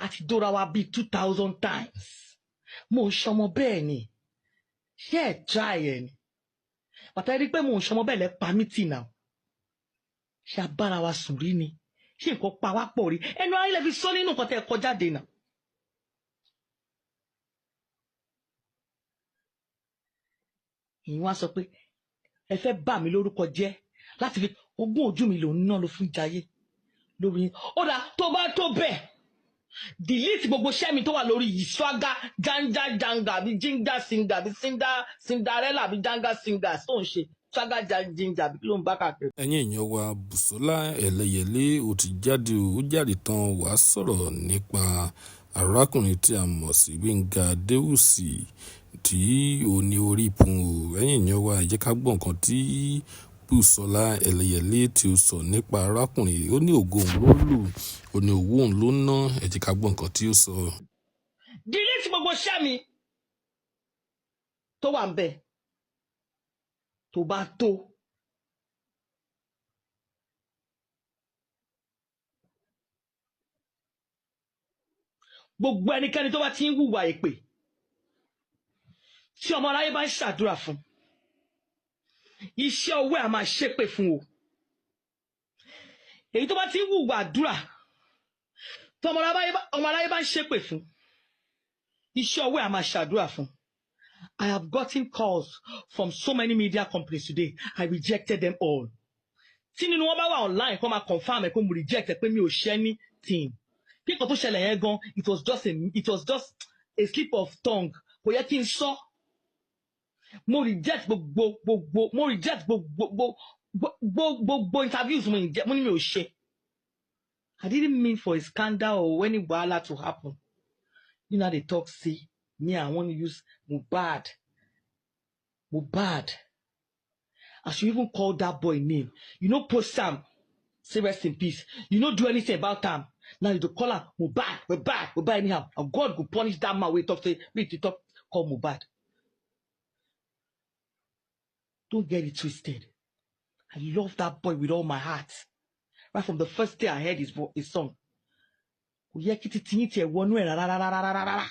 Àti dóra wa bíi 2000 times. Mo ń ṣọmọ bẹ́ẹ̀ ni. Ṣé ẹ̀ try ẹ̀ ni? Bàtà rí pé mo ń ṣọmọ bẹ́ẹ̀ lẹ́ pa mí tì náà. Ṣé abára wa sùn rí ni? Ṣé nǹkan pa wá pọ̀ rí? Ẹnu ayé lẹ fi sọ nínú nǹkan tẹ́ ẹ kọ jáde náà. Ìyẹn wá sọ pé ẹ fẹ́ bà mí lórúkọ jẹ́ láti fi ogún ojú mi lòún ná ló fún jayé lórí yín. Ó dáa, tó bá tó bẹ́ẹ̀, delete gbogbo iṣẹ́ mi tó wà lórí yìí, swaga janja janga àbí jinga singa àbí cinderella àbí janga singa tó ń ṣe swaga jinja àbí kí ló ń bá káàkiri. Ẹ̀yin èèyàn wa, Bùsọ́lá Ẹlẹ́yẹlé ó ti jáde, ó jáde tán, wàá sọ̀rọ̀ nípa arákùnrin tí a mọ̀ sí Gbénga Adéwùsì tí ó ní orí ìpín o. Ẹ̀yin èèyàn wa, ẹ jẹ́ ká gbọ́ nǹkan tí Bùsọ́lá Ẹlẹ́yẹlé tí ó sọ nípa arákùnrin. Ó ní ògo òun ló lù, ó ní owó òun ló ná. Ẹ jẹ́ ká gbọ́ nǹkan tí ó sọ. Delete gbogbo iṣẹ́ mi tó wà ń bẹ̀ tó bá tó. Gbogbo ẹnikẹ́ni tó bá ti ń hùwà èpè tí ọmọ aráyé bá ń ṣàdúrà fún, iṣẹ́ ọwọ́ ẹ̀ á máa ṣépè fún o. Èyí tó bá ti ń hùwà àdúrà tí ọmọ aráyé bá ń ṣépè fún, iṣẹ́ ọwọ́ ẹ̀ á máa ṣàdúrà fún. I have gotten calls from so many media companies today. I rejected them all. Tí nínú wọn bá wà online, kó máa confirm ẹ pé mo reject ẹ, pé mi ò ṣe anything. Kí nǹkan tó ṣẹlẹ̀ yẹn gan, it was just a slip of tongue. Kò yẹ kí n sọ. Mo reject gbogbo gbogbo mo reject gbogbo gbogbo gbogbo interviews mo reject, mo ní mi ò ṣe. I didn't mean for a scandal or any wahala to happen. You know they talk say me I wan use Mohbad. Mohbad. I should even call that boy name. You no post am, say rest in peace. You no do anything about am. Now you dey call am Mohbad, Mohbad, Mohbad anyhow. And God go punish that man wey talk say make you talk call Mohbad. Don't get it twisted. I love that boy with all my heart. Right from the first day I heard his song. Kò yẹ kí titi yín tiẹ̀ wọnú ẹ̀ rárá rárá rárá rárá.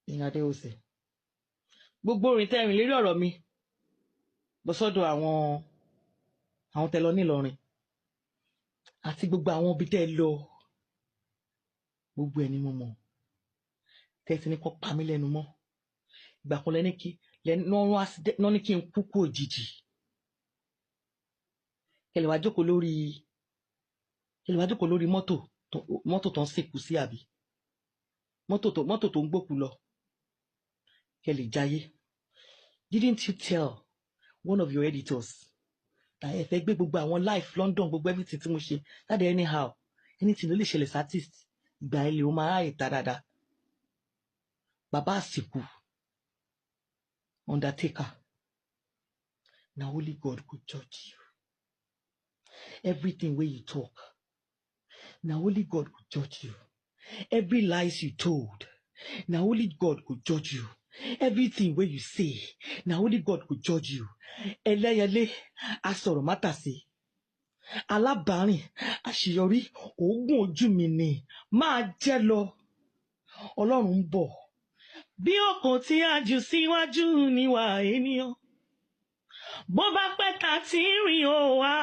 Ìyìn Adéwòsè. Gbogbo orin tẹ́rìn lérí ọ̀rọ̀ mi lọ sọ́dọ̀ àwọn tẹ lọ nílọrin àti gbogbo àwọn ibi tẹ́ lọ, gbogbo ẹ̀ ni mo mọ̀. Tẹ́ ti ní kó pa mí lẹ́nu mọ́. Ìgbà kan lẹ́ni kí lẹ́nu ní kí n kú kú òjijì. Kẹlẹ̀ wá jókòó lórí, kẹlẹ̀ wá jókòó lórí mọ́tò tó ń sìnkú sí, àbí mọ́tò tó ń gbókù lọ. Kẹlẹ̀ jayé. Didn't you tell one of your editors that ẹ fẹ́ gbé gbogbo àwọn life London, gbogbo everything tí mo ṣe láti anyhow, anything ló lè ṣẹlẹ̀ sí artist, ìgbà ẹ lè o máa ráyè ta dáadáa. Bàbá àsìkò undertaker, na only God go judge you. Everything wey you talk, na only God go judge you. Every lies you told, na only God go judge you. Everything wey you say, na only God go judge you. Ẹlẹ́yẹlé asọ̀rọ̀ mátàsé, alábàárìn àṣeyọrí, òógùn ojú mi ni máa jẹ́ lọ. Ọlọ́run ń bọ̀. Bí ọkàn tí a jù síwájú níwà ènìyàn, bó bá pẹ́ ta tí ń rìn ó wá